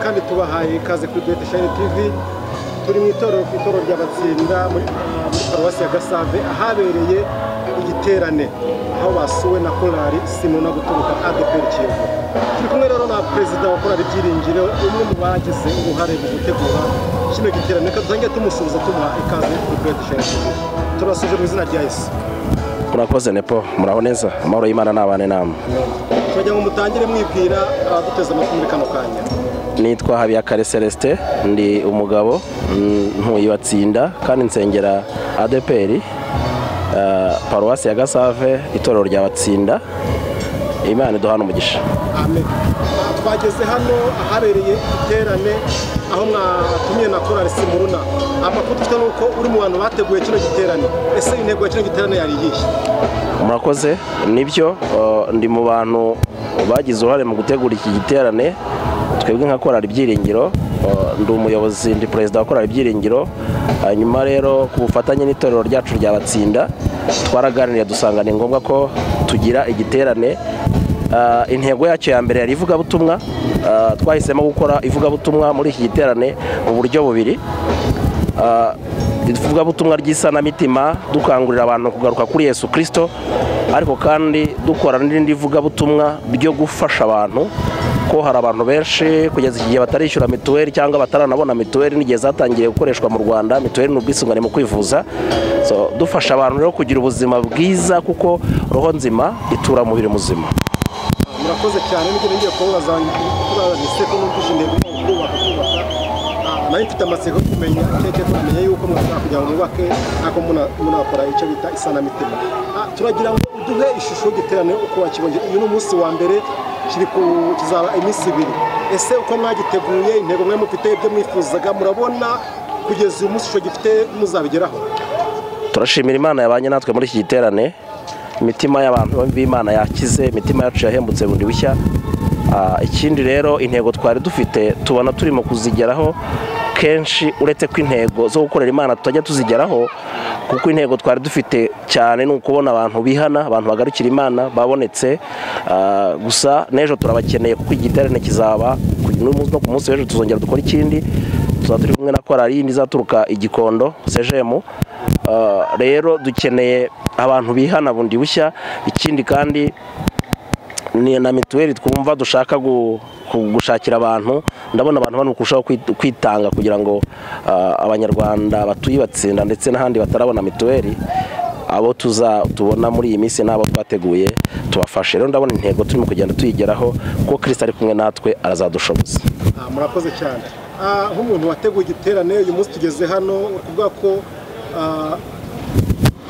Kandi tubahaye ikaze kuri Bright Shine TV. Turi mu itorero, ku itorero ry'Abatsinda muri paruwasi ya Gasave, ahabereye igiterane aho basuwe na korali Simuruna guturuka ADEPR Kiyovu. Turi kumwe rero na perezida wa korali Byiringiro, umwe mu bagize uruhare mu gutegura kino giterane. Reka dutange tumusuhuza, tumuha ikaze kuri Bright Shine TV. Turabasuje mu izina rya Yesu. Murakoze Nepo, muraho neza, amahoro y'Imana n'abane namwe. Turagira ngo mutangire mwibwira abaduteze amatwi muri kano kanya. Nitwa Habiyakare Celestin, ndi umugabo, ntuye Batsinda kandi nsengera ADEPR, paruwasi ya Gasave, itorero rya Batsinda. Imana iduhana umugisha. Amen. Twageze hano ahabereye iterane aho mwatumye na korali Simuruna. Amakuru dufite ni uko uri mu bantu bateguye kino giterane. Ese intego ya kino giterane yari iyihe? Murakoze, nibyo, ndi mu bantu bagize uruhare mu gutegura iki giterane. Twebwe nka korali Byiringiro, ndi umuyobozi, ndi perezida wa korali Byiringiro. Hanyuma rero ku bufatanye n'itorero ryacu rya Batsinda twaraganiriye dusanga ni ngombwa ko tugira igiterane. Intego yacyo ya mbere yari ivugabutumwa. Twahisemo gukora ivugabutumwa muri iki giterane mu buryo bubiri: ivugabutumwa ry'isanamitima, dukangurira abantu kugaruka kuri Yesu Kristo, ariko kandi dukora n'irindi vugabutumwa ryo gufasha abantu, ko hari abantu benshi kugeza iki gihe batarishyura mituweli cyangwa bataranabona mituweli n'igihe zatangiriye gukoreshwa mu Rwanda. Mituweli ni ubwisungane mu kwivuza. So, dufasha abantu rero kugira ubuzima bwiza, kuko roho nzima itura umubiri muzima. Murakoze cyane. Nibyo ngiye kubabaza, kubabaza ko numvise intego yo kubaka. Nari mfite amatsiko yo kumenya cyangwa kumenya yuko mwashaka kugira ngo mwubake ariko munakora icyo bita isanamitima. Turagira ngo uduhe ishusho y'igiterane uko wakibonye. Uyu ni umunsi wa mbere, kiri kizaba iminsi 2. Ese uko mwagiteguye, intego mwe mufite, ibyo mwifuzaga, murabona kugeza uyu munsi ishusho gifite muzabigeraho? Turashimira Imana yabanye natwe muri iki giterane. Imitima y'abantu b'Imana yakize, imitima yacu yahembutse bundi bushya. Ikindi rero, intego twari dufite tubona turimo kuzigeraho kenshi, uretse ko intego zo gukorera Imana tutajya tuzigeraho, kuko intego twari dufite cyane ni ukubona abantu bihana, abantu bagarukira Imana babonetse. Gusa n'ejo turabakeneye, kuko igiterane kizaba no ku munsi w'ejo tuzongera dukora ikindi, tuzaba turi kumwe na korali yindi izaturuka Igikondo sejemu. Rero dukeneye abantu bihana bundi bushya. Ikindi kandi ni na mituweli twumva dushaka gushakira abantu. Ndabona abantu bano kurushaho kwitanga kugira ngo Abanyarwanda batuye Batsinda ndetse n'ahandi batarabona mituweli, abo tuza tubona muri iyi minsi n'abo twateguye tubafashe. Rero ndabona intego turimo kugenda tuyigeraho, kuko Kristo ari kumwe natwe, arazadushoboza. Murakoze cyane. Nk'umuntu wateguye igiterane, uyu munsi tugeze hano kuvuga ko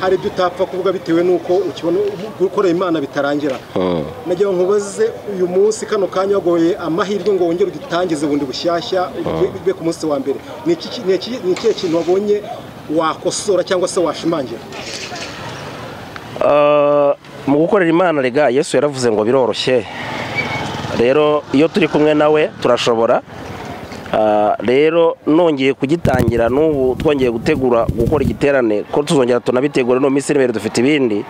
hari ibyo utapfa kuvuga bitewe n'uko ukibona gukorera Imana bitarangira. Nagira ngo nkubaze, uyu munsi kano kanya wagoye amahirwe ngo wongere ugitangize bundi bushyashya bibe ku munsi wa mbere, ni ikihe kintu wabonye wakosora cyangwa se washimangira? Mu gukorera Imana rega, Yesu yaravuze ngo biroroshye. Rero iyo turi kumwe nawe turashobora. Rero nongeye kugitangira n'ubu, twongeye gutegura gukora igiterane, ko tuzongera tunabitegura no minsi iri dufite ibindi,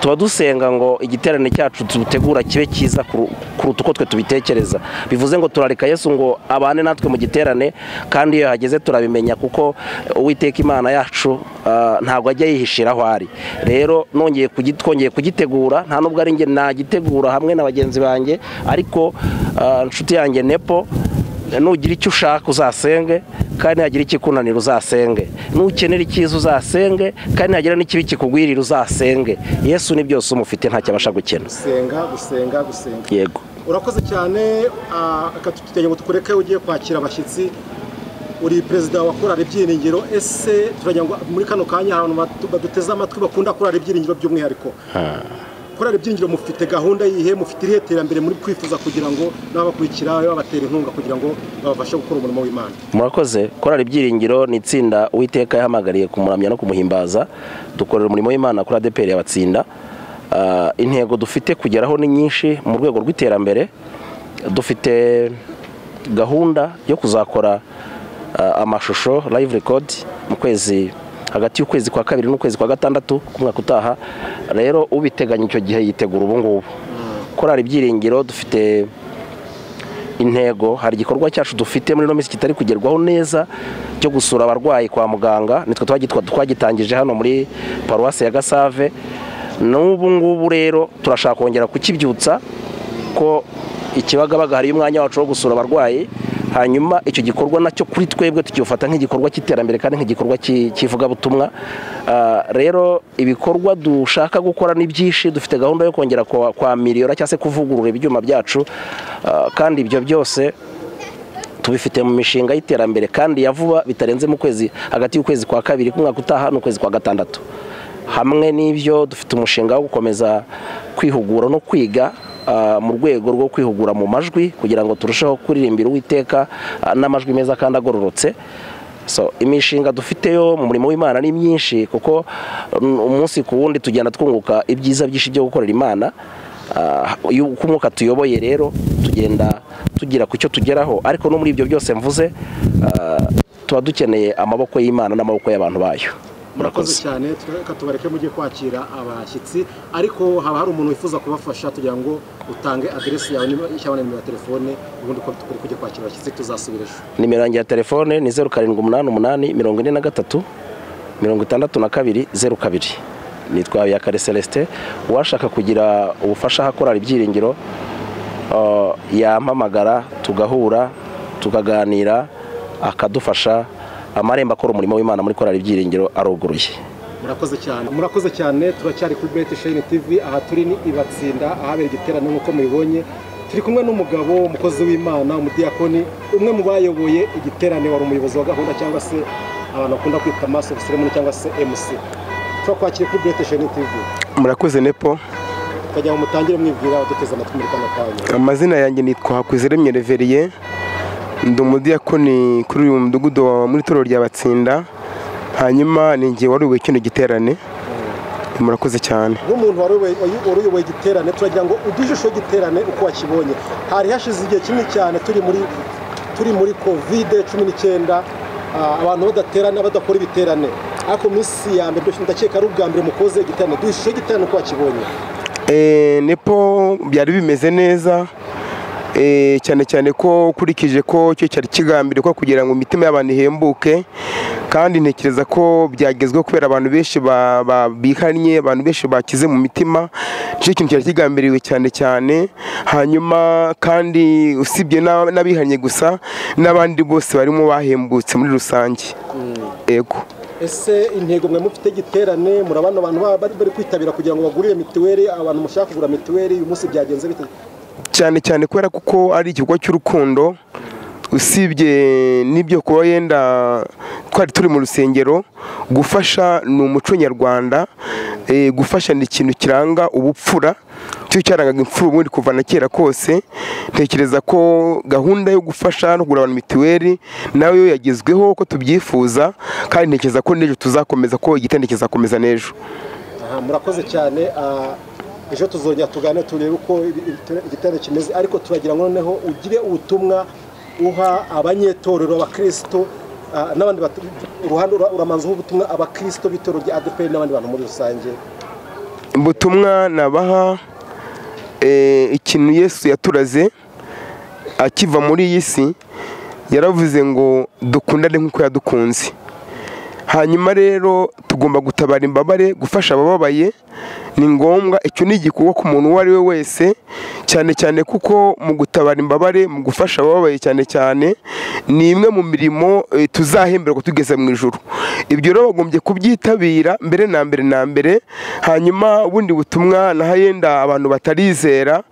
tuba dusenga ngo igiterane cyacu tutegura kibe cyiza kuruta uko twe tubitekereza. Bivuze ngo turareka Yesu ngo abane natwe mu giterane, kandi iyo yahageze turabimenya, kuko Uwiteka Imana yacu ntabwo ajya yihishira aho ari. Rero nongeye twongeye kugitegura, nta nubwo ari njye nagitegura hamwe na bagenzi banjye, ariko nshuti yanjye Nepo, nugira icyo ushaka uzasenge, kandi nagira ikikunanira uzasenge, nukenera icyiza uzasenge, kandi nagira n'ikibi kikugwirira uzasenge. Yesu ni byose umufite, ntacyo abasha gukena. Gusenga, gusenga, gusenga. Yego. Urakoze cyane. Tutegeka ngo tukureke ugiye kwakira abashyitsi. Uri perezida wa korali Byiringiro. Ese turagira ngo muri kano kanya abantu baduteze amatwi bakunda korali Byiringiro by'umwihariko, korali Byiringiro mufite gahunda yihe, mufite irihe terambere muri kwifuza kugira ngo n'abakurikira babatera inkunga kugira ngo babafashe gukora umurimo w'Imana? Murakoze. Korali Byiringiro ni itsinda Uwiteka yahamagariye kumuramya no kumuhimbaza. Dukorera umurimo w'Imana kuri ADEPR y'Abatsinda. Intego dufite kugeraho ni nyinshi mu rwego rw'iterambere. Dufite gahunda yo kuzakora amashusho live record mu kwezi, hagati y'ukwezi kwa kabiri n'ukwezi kwa gatandatu ku mwaka utaha. Rero ubiteganya icyo gihe yitegura ubu ngubu. Korali Byiringiro dufite Intego, hari igikorwa cyacu dufite muri ino minsi kitari kugerwaho neza cyo gusura abarwayi kwa muganga, nitwe twagitangije hano muri paruwasi ya Gasave. N'ubu ngubu rero turashaka kongera kukibyutsa ko Ikibagabaga hari umwanya wacu wo gusura abarwayi, hanyuma icyo gikorwa nacyo kuri twebwe tukifata nk'igikorwa cy'iterambere kandi nk'igikorwa cy'ivugabutumwa. Rero ibikorwa dushaka gukora ni byinshi, dufite gahunda yo kongera kwa miliyora cyangwa se kuvugurura ibyuma byacu, kandi ibyo byose tubifite mu mishinga y'iterambere kandi ya vuba bitarenze mu kwezi, hagati y'ukwezi kwa kabiri k'umwaka utaha n'ukwezi kwa gatandatu. Hamwe n'ibyo dufite umushinga wo gukomeza kwihugura no kwiga mu rwego rwo kwihugura mu majwi kugira ngo turusheho kuririmbira Uwiteka n'amajwi meza kandi agororotse. So imishinga dufite yo mu murimo w'Imana ni myinshi, kuko umunsi ku wundi tugenda twunguka ibyiza byinshi byo gukorera Imana. Uko umwuka tuyoboye rero tugenda tugira ku cyo tugeraho, ariko no muri ibyo byose mvuze tuba dukeneye amaboko y'Imana n'amaboko y'abantu bayo. Murakoze cyane, reka tubareke mujye kwakira abashyitsi, ariko haba hari umuntu wifuza kubafasha tugira ngo utange aderesi yawe cyangwa nimero ya telefone, ubundi uko tukuri kujya kwakira abashyitsi tuzasubira ejo. Nimero yanjye ya telefone ni 0788 43 62 02. Nitwa Habiyakare Celestin. Uwashaka kugira ubufasha hakorera Ibyiringiro yampamagara tugahura tukaganira akadufasha. Amarembo akora umurimo w'Imana muri korali Ibyiringiro aruguruye. Murakoze cyane, murakoze cyane. Turacyari kuri Bright Shine TV, aha turi ni Ibatsinda ahabera igiterane nk'uko mubibonye. Turi kumwe n'umugabo umukozi w'Imana, umudiyakoni, umwe mu bayoboye igiterane, wari umuyobozi wa gahunda cyangwa se abantu bakunda kwita Master of Ceremony cyangwa se MC. Turakwakiriye kuri Bright Shine TV. Murakoze Nepo. Tukajya mu mutangire mwibwira aduteze amatwi muri kano kanya. Amazina yanjye nitwa Hakuziremye Reverien, ndi umudiyakoni kuri uyu mudugudu muri itorero rya Batsinda, hanyuma ni njye waruyoboye kino giterane. Murakoze cyane. Nk'umuntu waruyoboye igiterane, turagira ngo uduhe ishusho y'igiterane uko wakibonye. Hari hashize igihe kinini cyane turi muri covid 19, abantu badaterana badakora ibiterane, ariko minsi ya mbere ndakeka ari ubwa mbere mukoze igiterane. Duhe ishusho y'igiterane uko wakibonye. Nepo byari bimeze neza, cyane cyane ko ukurikije ko cyo cyari kigambiriye ko kugira ngo imitima y'abantu ihembuke, kandi ntekereza ko byagezweho kubera abantu benshi bihannye, abantu benshi bakize mu mitima. Nicyo kintu cyari kigambiriwe cyane cyane. Hanyuma kandi usibye n'abihannye gusa, n'abandi bose barimo bahembutse muri rusange. Yego. Ese intego mwe mufite giterane, murabana abantu bari kwitabira kugira ngo bagurire mituweli, abantu mushaka kugura mituweli uyu munsi byagenze bite? Cyane cyane kubera kuko ari igikorwa cy'urukundo, usibye n'ibyo kuba yenda twari turi mu rusengero, gufasha ni umuco nyarwanda, gufasha ni ikintu kiranga ubupfura, cyo cyarangaga imfura ubundi kuva na kera kose. Ntekereza ko gahunda yo gufasha no kugura abantu mituweli nayo yagezweho ko tubyifuza, kandi ntekereza ko n'ejo tuzakomeza, ko igiterane kizakomeza n'ejo. Murakoze cyane. Ejo tuzongera tugane turebe uko igiterane kimeze, ariko turagira ngo noneho ugire ubutumwa uha abanyetorero, abakristo n'abandi uruhande uramanza ubutumwa abakristo b'itorero rya ADEPR n'abandi bantu muri rusange. Ubutumwa nabaha, ikintu Yesu yaturaze akiva muri iyi si, yaravuze ngo dukundane nk'uko yadukunze. Hanyuma rero tugomba gutabara imbabare, gufasha abababaye ni ngombwa. Icyo ni igikorwa ku muntu uwo ari we wese, cyane cyane kuko mu gutabara imbabare, mu gufasha abababaye cyane cyane, ni imwe mu mirimo tuzahemberwa tugeze mu ijuru. Ibyo rero bagombye kubyitabira mbere na mbere na mbere. Hanyuma ubundi butumwa naho yenda abantu batarizera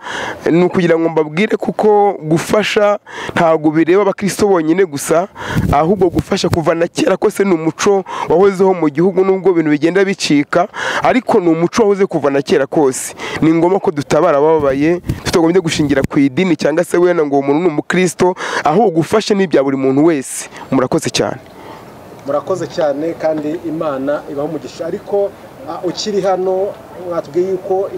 ni ukugira ngo mbabwire kuko gufasha ntabwo bireba abakristo bonyine gusa, ahubwo gufasha kuva na kera kose ni umuco wahozeho mu gihugu, nubwo ibintu bigenda bicika, ariko ni umuco wahoze kuva na kera kose. Ni ngombwa ko dutabara abababaye, tutagombye gushingira ku idini cyangwa se wenda ngo umuntu ni umukristo, ahubwo gufasha ni ibya buri muntu wese. Murakoze cyane. Murakoze cyane, kandi Imana ibaha umugisha. Ariko ukiri hano mwatubwiye yuko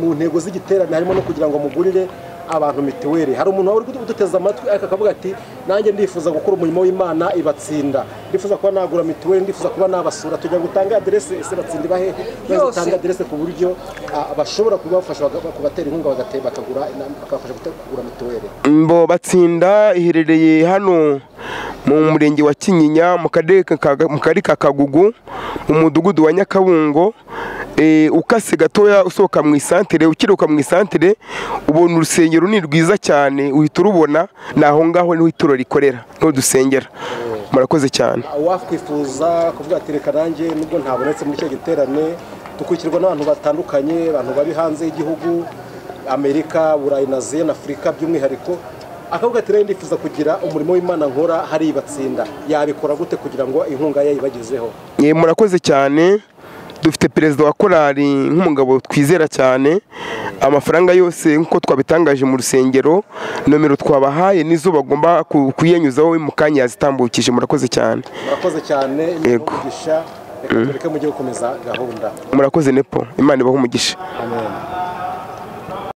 mu ntego z'igiterane harimo no kugira ngo mugurire abantu mituweli. Hari umuntu wari uduteze amatwi ariko akavuga ati nanjye ndifuza gukora umurimo w'Imana ibatsinda, ndifuza kuba nagura mituweli, ndifuza kuba nabasura. Tujya gutanga aderese, ese batsinda ibahehe? Batanga aderese ku buryo bashobora kubafasha kubatera inkunga bakagura, bakabafasha kugura mituweli. Mbo batsinda iherereye hano mu murenge wa Kinyinya, mu karere ka Kagugu, mu mudugudu wa Nyakabungo. Ukase gatoya usohoka mu isantere, ukiruka mu isantere ubona urusengero ni rwiza cyane, uhita urubona, naho ngaho niho ituro rikorera, niho dusengera. Murakoze cyane. Wakwifuza kuvuga ati reka nanjye nubwo ntabonetse muri icyo giterane, dukurikirwa n'abantu batandukanye, abantu bari hanze y'igihugu, Amerika, Burayi na Aziya na Afurika by'umwihariko, akavuga ati rero ndifuza kugira umurimo w'Imana nkora hari batsinda, yabikora gute kugira ngo inkunga ye ibagezeho? Murakoze cyane. Dufite perezida wa korali nk'umugabo twizera cyane, amafaranga yose nk'uko twabitangaje mu rusengero, nomero twabahaye nizo bagomba kuyenyuzaho mu kanya yazitambukije. Murakoze cyane. Murakoze cyane. Yego. Reka mujye gukomeza gahunda. Murakoze Nepo, Imana ibahe umugisha. Amen.